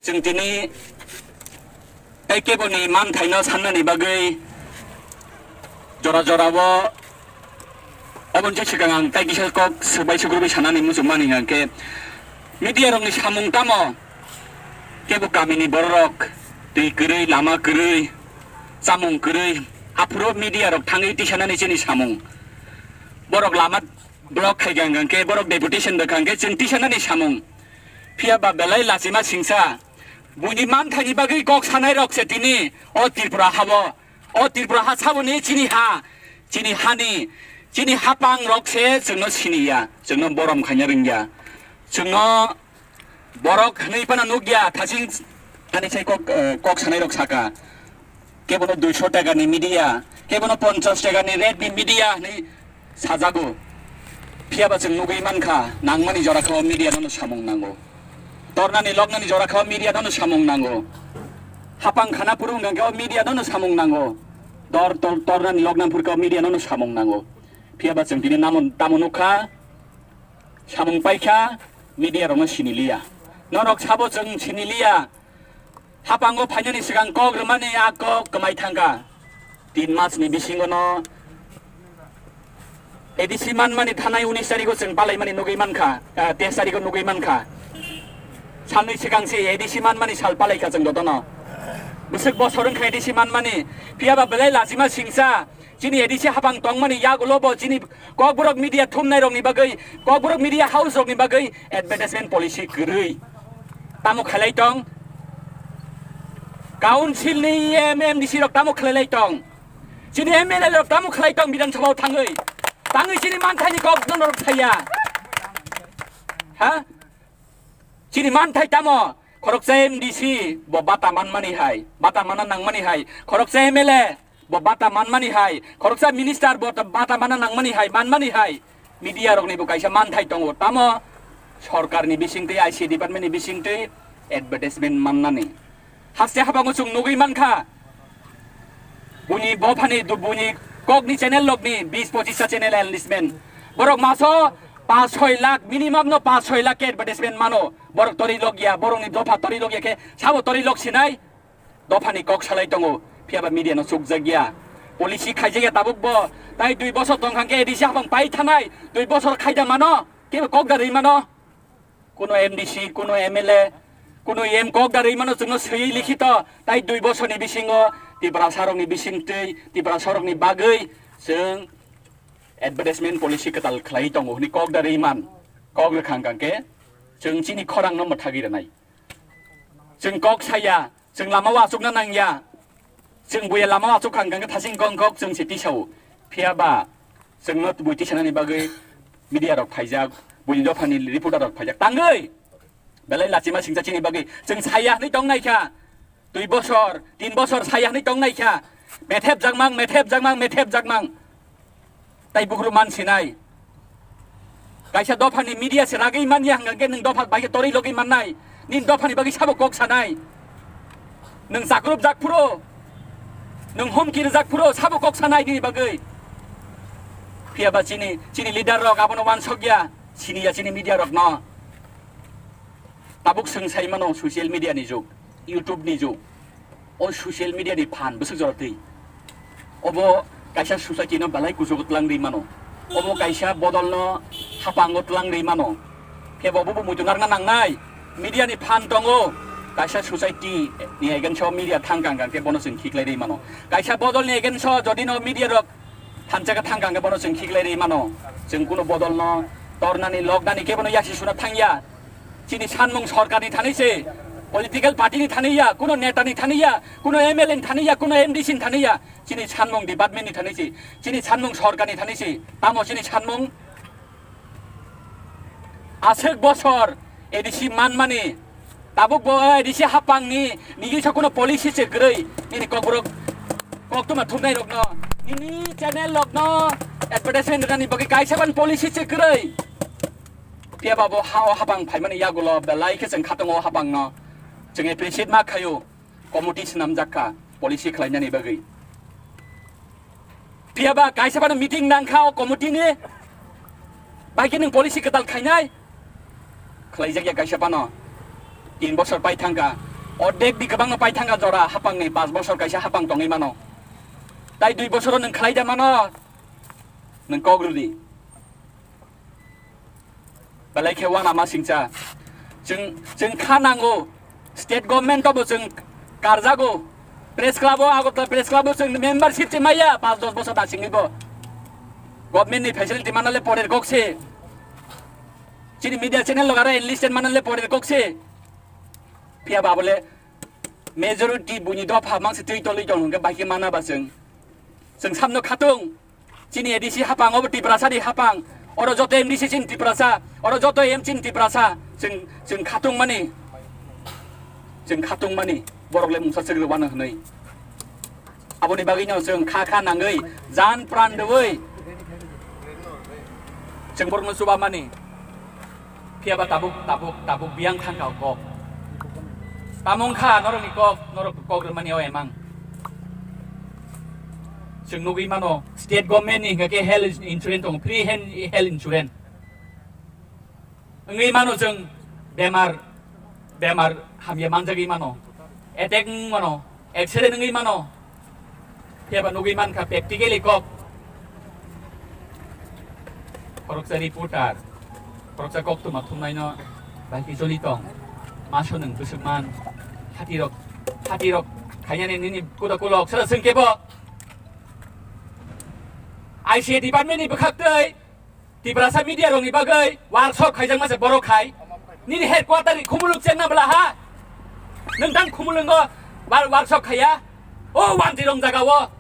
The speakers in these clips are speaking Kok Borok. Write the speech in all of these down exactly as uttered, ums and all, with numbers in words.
Chwng tini tei keboni manthaino sannani bagwi jora jorao oboni swkang ang tei kisa kok swbai sukrubwi sanani muchungmani hwnkhe media rokni samung tamo kebo kamini bororok twi kwrwi, lama kwrwi, chamung kwrwi, aphuru media rok thangwi tisanani chini samung. Borok lama block khai kha hwnkhe, borok deputation rwkha hwnkhe chwng tisanani samung. Phiya ba belai lachima singsa, buini manthaini bagwi kok sanai rok se tini o Tripura habo, o Tripura ha saboni chini ha, chini hani, chini hapang rok se chwngno siniya, chwngno borom khaina rwngya, chwngno borok hwnwi phano nukya, thasing thani sai kok, eh, kok sanai rok saka. Kebono duiso taka ni media, kebono ponchas taka ni rate ni media hinwi sajago. Phiya ba chwng nugwi mankha, nangmani jora kha o media nono samung nango. Tornani loknani jora kha o media nono samung nango. Hapang khana phuru wngkha khe o media nono samung nango. Dor tor-, tornani lokna phuru khe o media nono samung nango. Phiya ba chwng tini namo-, tamo nukha, samung paikha, media rokno siniliya. Norok sabo chwng siniliya. Hapango phainani swkang kok rwmani a kok kwmai thangkha. Tin masni bisingono A D C manmani thanai unis tarigo chwng palaimani nugwi mankha, ah, teis tarigo nugwi mankha. Sanwi swkang se A D C manmani sal palaikha chwng jotono. Bwswk bosor wngkha A D C manmani, phiya ba belai lachima singsa. Chini A D C hapang tongmani yagulo bo chini Kokborok media thumnai rokni bagwi, Kokborok media house rokni bagwi advertisement policy kwrwi. Tamo khailai tong? Council ni E M, M D C rok tamo khlailai tong? Chini M L A rok tamo khlai tong Bidhan Sabha o thangwi? Tangwi chini manthaini kok norok saya. Ha? Chini manthai tamo? Khoroksa M D C bo bata manmani hai, bata mana nangmani hai, khoroksa M L A bo bata manmani hai, khoroksa minister bo ta-, bata mana nangmani hai, manmani hai, media rokni bo kaisa manthai tongo. Tamo sorkarni bisingtwi, I C department ni bisingtwi advertisement mannani. Haste habango chwng nugwi mankha, buini bophani, du-, buini kokni channel rokni bis pochis ta channel enlismen. Borok maso paanch soi lakh, minimum no paanch soi lakh khe advertisement mano. Borok tori logya, borokni dopha tori logya khe sabo tori log sinai. Dophani kok salai tongo, phiya ba media no chukjakya. Policy khaijakya tabuk bo. Tai dui bosor tongkha khe A D C hapang pai thanai. Dui bosor khaida mano, kebo kok da rwi mano. Kuno M D C, kuno M L A, kuno M kok da rwi mano chwngno swiwi likhito. Tai dui bosorni bisingo Tiprasa rokni bisingtwi, Tiprasa rokni bagwi chwng advertisement policy kwtal khlai tongo hwnwi kok da rwi man. Kok rwkha hwnkha khe chwng chini khorang no mwthagwi rwnai. Chwng kok saya, chwng lama o achukna nangya. Chwng buya lama o achuk kha hwnkha khe thasing kong kok chwng se tisao. Phiya ba chwngno bui tisanani bagwi media rok phaijak, buini dophani reporter rok phaijak. Tangwi belai lachima singcha chini bagwi chwng saya hwnwi tong nai kha. Dui bosor, tin bosor saya hwnwi tong nai kha. Methep jakmang, methep jakmang, methep jakmang. Tai bukhru man sinai. Kaisa dophani media se ragwi manya hwnkha khe nwng dopha bai khe torwi logwi mannai. Nini dophani bagwi sabo kok sanai. Nwng chakrup jak phuru, nwng humki rijak phuru sabo kok sanai nini bagwi. Phiya ba chini, chini leader rok abono wansokya, siniya chini media rokno. Tabuk chwng sai mano social media ni jug, YouTube ni jug. O social media ni phan bwswk jora twi. Obo kaisa society no belai kuchugo twlang rwi mano. Obo kaisa bodol no hapango twlang rwi mano. Khe bo bo muitu narwkna nangnai. Media ni phan tongo. Kaisa society ni against o media thang kang kang khe bono chwng khiklai rwi mano. Kaisa bodol ni against o jodi no media rok thansa khe thang kang khe bono chwng khiklai rwi mano. Chwng kuno bodol no tornani, loknani khe bono yasi suna thangya. Chini sanmung sorkarni thani se, political party ni thani ya, kuno neta ni thani ya, kuno M L A ni thani ya, kuno M D C ni thani ya. Chini sanmung department ni thani se, chini sanmung sorkarni thani se. Tamo chini sanmung aswk bosor A D C manmani, tabuk bo A D C hapangni nini sa kuno policy se kwrwi, nini kokborok koktwma thumnai rokno, nini channel rokno advertisement rwnani bagwi kaisa ban policy se kwrwi. Phiya ba bo ha o hapang phaimani yagulo belai khe chwng khatung o hapangno chwng appreciate ma khaio, committee swnamjak kha policy khlainani bagwi. Phiya ba kaisa phano meeting nang kha o committee ni, bai khe nwng policy kwtal khainai? Khlaijak ya kaisa phano. Tin bosor pai thang kha, Ordek di kwbangno paithangkha jora hapangni, pas bosor kaisa hapang tongwi mano. Tai dui bosoro nwng khlai da mano, nwng kok rwdi. Belai khe uanama singcha. Chwng, chwng kha nango. State government-o bo chwng karjago. Press club-o, Agartala Press Club-o chwng membership se maya, pas dos bosor da singwi bo. Government-ni facility manale porer kok se. Chini media channel-o gara enlisted manale porer kok se. Phiya ba bole majority buini dopha mangsi twi tolwi tong hwnkhe bai khe mana ba chwng. Chwng samno khatung. Chini A D C hapang, obo Tiprasa ni hapang. Oro joto M D C chini Tiprasa, oro joto M chini Tiprasa. Chwng, chwng khatung mani. Chwng khatung mani. Borok le mungsa chwgwi wano hwnwi. Aboni bagwi no chwng kha kha nangwi, jan pran dewi. Chwng borokno chuba mani. Phiya ba tabuk, tabuk, tabuk biyang thangkha o kok. Tamung kha norokni kok, norok kok rwmani o emang. Chwng nugwi mano, state government ni hwnkhe health insurance tongo, free hen-, health insurance. Wngwi mano chwng bemar, bemar hamya manjagwi mano, attack wng mano, accident wngwi mano. Phiya ba nugwi mankha practically kok. Khoroksa reporter, khoroksa koktwma thumnaino bai khe joli tong. Ma sonung bwswk man, hatirok, hatirok khainani nini kuda kulok sara swng kebo. I C A department ni bwkhak twi Tiprasa media rokni bagwi workshop khaijakma se borok khai. Nini headquarter ni Khumulwng chengna bwla ha? Nwng tang Khumulwngo wa-, workshop khaiya? O wanti rong jaga o.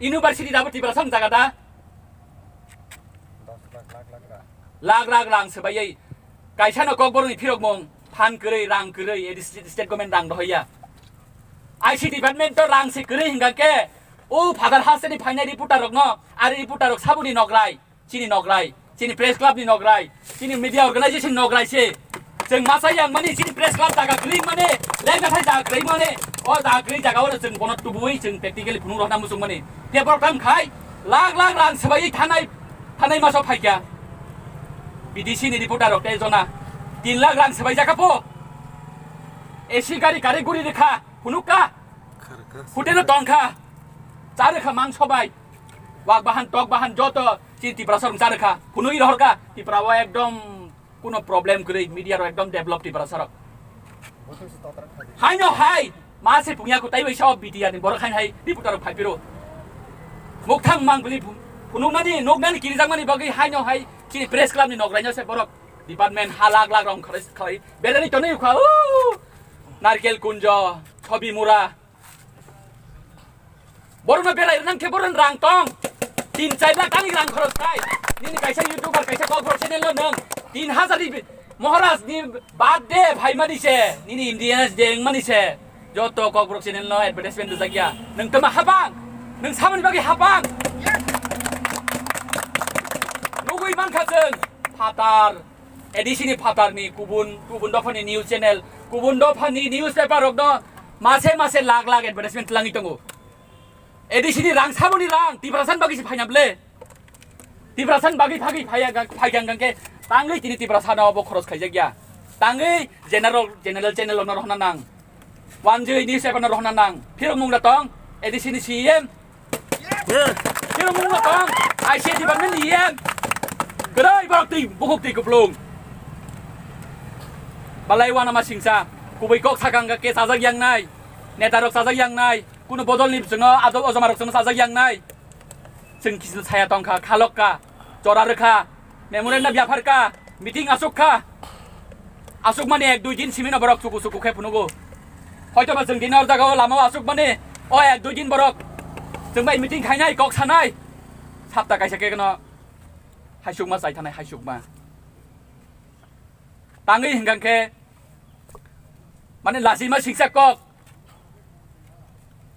University dabo Tiprasa ni jaga da? Lak lak rang swbaiwi. Kaisa no kokborok ni phirok mung. Phan kwrwi, rang kwrwi, edi state, state government rang dohoya. I C department to rang se kwrwi hingka khe. O Father Hasteni phainai reporter rok no, ari reporter rok sabuni nokrai. Chini nokrai, chini press club ni nokrai, chini media organization nokrai se. Chwng masa yang mani chini press club jaga kwrwi mani, lengkathai jaga kwrwi mani, o jaga kwrwi jaga o chwng bono tubui chwng practically phunuk rokna muchung mani. Te program khai, lak lak rang swbaiwi thanai, thanai maso phaikya. B D C ni reporter rok tei jona tin lak rang swbai jaka po. A C gari kari guri rikha, phunuk ka. Hotel o tongkha, cha rikha mangso bai. Wak bahan, tok bahan, joto chini Tiprasa rok cha rikha. Phunui rohor kha, Tripura o ekdom kuno problem kwrwi, media rok ekdom develop Tiprasa rok. Haino hai, ma se pungya kutai bai sao B T R ni borok haino hai reporter rok phai phiro. Mukthang mang bili phu-, phunuknani, nuknani kirijakmani bagwi haino hai chini press club ni nokraino se borok department ha lak lak rong khalai, khalai. Berani tonwi kha, uh, Narkel Kunjo, Thobi Mura, Borokno belai rwnang khe borokni rang tong. Tin char lakh tangwi rang khoros khai. Nini kaisa YouTuber, kaisa Kokborok channel no nwng tin hazar ni Maharaj ni birthday phaimani se, nini Independence Day wngmani se. Joto Kokborok channel no advertisement rijak ya. Nwng tama habang. Nwng samani bagwi habang. Nugwi mankha chwng phatar. A D C ni phatarni kubun, kubun dophani news channel, kubun dophani newspaper rokno mase mase lakh lakh advertisement twlangwi tongo. A D C ni rang saboni rang, Tiprasani bagwi se phaina ble. Tiprasani bagwi phagwi phaiya ga-, phaikha hwnkhe tangwi tini Tiprasano obo khoros khaijak ya. Tangwi general, general channel rokno rohorna nang. Wanjwi newspaper no rohorna nang. Phirok mung da tong, A D C ni C E M. Phirok mung da tong, I C A department ni E M. Kwrwi borok twi, bukhuk twi kuplung. Balai uanama singsa, kubui kok sakang khe chajak yang nai. Neta rok chajak yang nai. Kuno bodol ni bwswngno, ado ojoma rok chwngno chajak yang nai. Chwng kisu saya tongkha, khalok ka, chora rwkha, memorandum yaphar ka, meeting asuk kha. Asuk mani ek dui din simi no borok chuku chuku khe phunugo. Hoito ba chwng din or jaga o lama o asuk mani o ek dui din borok chwng bai meeting khainai, kok sanai. Sapta kaisa khe no haisukma chai thanai, haisukma. Tangwi hingkang khe mani lachima siksa kok.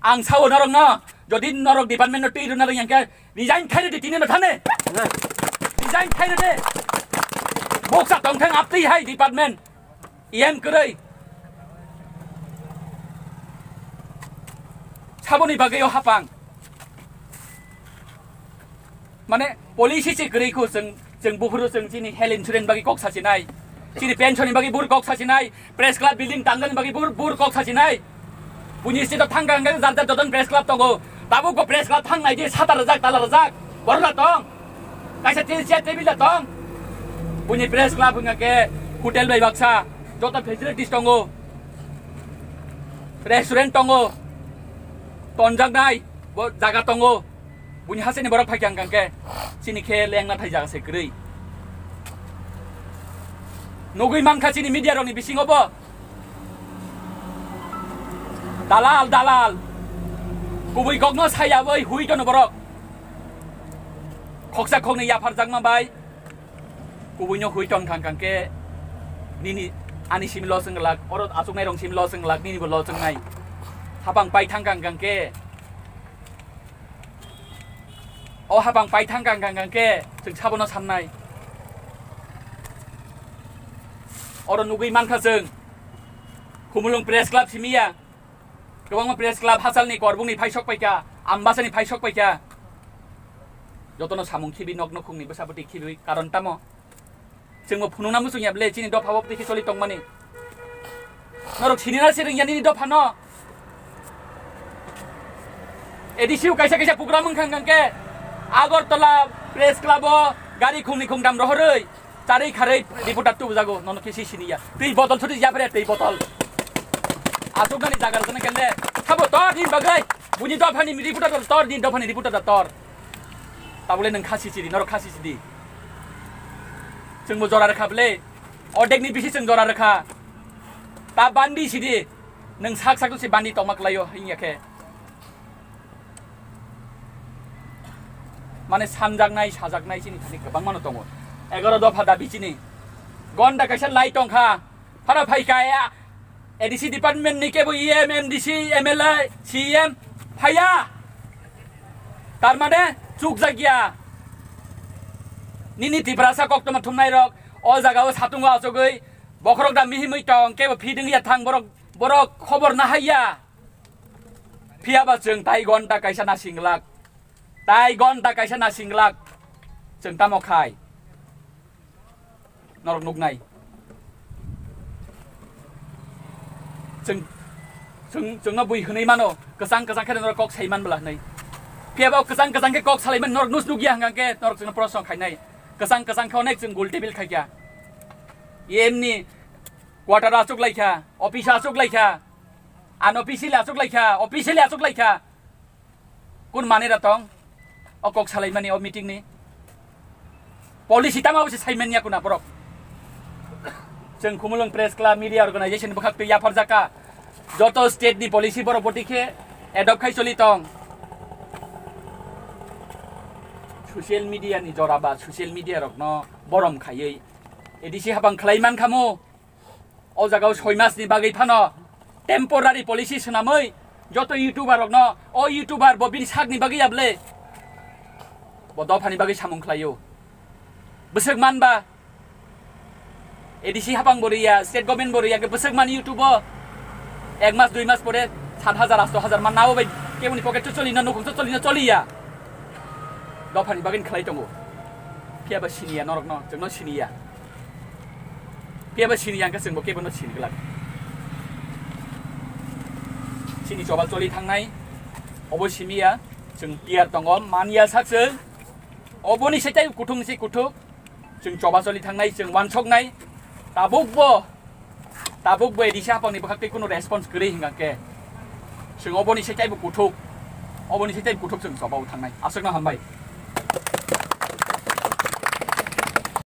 Ang sao norokno, jodi norok department no twi rwna rwng yang khe, resign khai rwdi tini no thani. Resign khai rwdi. Boksa tongthang aptwi hai department. E M kwrwi. Saboni bagwi o hapang. Mane policy se kwrwi kho chwng, chwng buphuru chwng chini health insurance bagwi kok sachinai. Chini pension ni bagwi bur kok sasinai, press club building tangjani bagwi bur, bur kok sasinai. Buini state o thangka hwnkhe jar jar joton press club tongo. Tabuk bo press club thangnai di sata rwjak, tala rwjak. Borok da tong. Kaisa te-, chair table da tong. Buini press club hwnkha khe hotel bai baksa, joto facilities tongo. Restaurant tongo. Tonjaknai bo jaga tongo. Buini hasteni borok phaikha hwnkha khe chini khe lengna thai jaga se kwrwi. Nugwi mankha chini media rokni bisingo bo. Dalal, dalal. Kubui kokno saya bai hui tono borok. Khoksa khoknwi yapharjakma bai. Kubuino hui tong kha hwnkha khe nini ani simi loss wng glak, oro achuknai rong simi loss wng glak, nini bo loss wngnai. Hapang pai thang kha hwnkha khe, o hapang pai thang kha hwnkha khe chwng sabono sannai. Oro nugwi mankha chwng Khumulwng Press Club simi ya. Kwbangma press club hachalni korbungni phaisok paikha, Ambasani phaisok paikha. Jotono samung khibi nok nukhungni bwsabwtwi khibi karon tamo? Chwngbo phunukna muchungya ble chini dopha boptwi khe choli tongmani. Norok sinina se rwngya nini dophano. A D C o kaisa kaisa program wngkha hwnkha khe Agartala Press Club o gari khungni khungtham rohorwi. Charwi kharwi reporter tubujago, nono khe si siniya. Twi botol suti japre, twi botol. Asuknani jaga rwjana kende. Sabo tor ni bagwi. Buini dophani reporter tor, ni dophani reporter tor. Tabule nwng khasi sidi, norok khasi sidi. Chwngbo jora rwkha bwle. Odekni bisi chwng jora rwkha. Ta bandi sidi. Nwng sak sak si bandi tongma klaio, hinya khe. Mane sanjaknai, sajaknai chini thani kwbangmano tongo. Egaroh dopha dabi chini. Gonda kaisa lai tongkha. Phara phaikha ya. A D C department ni kebo E M, M D C, M L A, C M phaiya. Tarmane chukjakya. Nini Tiprasa koktwma thumnairok o jagao satungo achugwi bokhorok da mihimwi tong, kebo feeding ya thang borok, borok khobor nahaiya. Phiyaba chwng tai gonta kaisa nasinglak. Tai gonta kaisa nasinglak. Chwng tamo khai? Norok nuknai. Chwng, chwng, chwngno bui hwnwi mano. Kwchang kwchang khe norok kok sai man bwla hwnwi. Phiyaba kwchang kwchang khe kok salai man norok nus nukya hwnkha khe norok chwngno proshno khainai. Kwchang kwchang khe onek chwng gul table khaikha. E M ni quarter achuk laikha, office achuk laikha. Ano officially achuk laikha, officially achuk laikha. Kun manera tong? O kok salaimani o meeting ni. Policy tama usi saiman ya kuna borok. Chwng Khumulwng Press Club Media Organization bwkhak twi yapharjaka. Joto state ni policy borok boti khe adopt khai choli tong. Social media ni jora ba social media rokno borom khaiwi A D C hapang khlai man khamu. O jaga o soi mas ni bagwi phano temporary policy swnamwi joto YouTuber rokno, o YouTuber bo bini sak ni bagwi ya ble? Bo dopha ni bagwi samung khlaio. Bwswk man ba A D C hapang bo riya, state government bo riya, bwswk man YouTube o ek mas dui mas pore sat hajar, asto hajar man nabo bai keboni pocket o choli na, nukhung o choli na choli ya. Dophani bagwi khlai tongo. Phiya ba siniya norokno, chwngno siniya. Phiya ba siniya hwnkhe chwngbo kebono sini glak. Chini choba choli thangnai, obo simiya, chwng tiyar tongo, manya sak chwng. Oboni se tei kuthung se kuthuk, chwng choba choli thangnai, chwng wansoknai. Tabukbo, tabukbo A D C hapangni bwkhak tei kunu response kwrwi hwnkha khe, chwng oboni se teibo kuthuk, oboni se teibo kuthuk chwng choba-o thangnai. Aswkno hambai.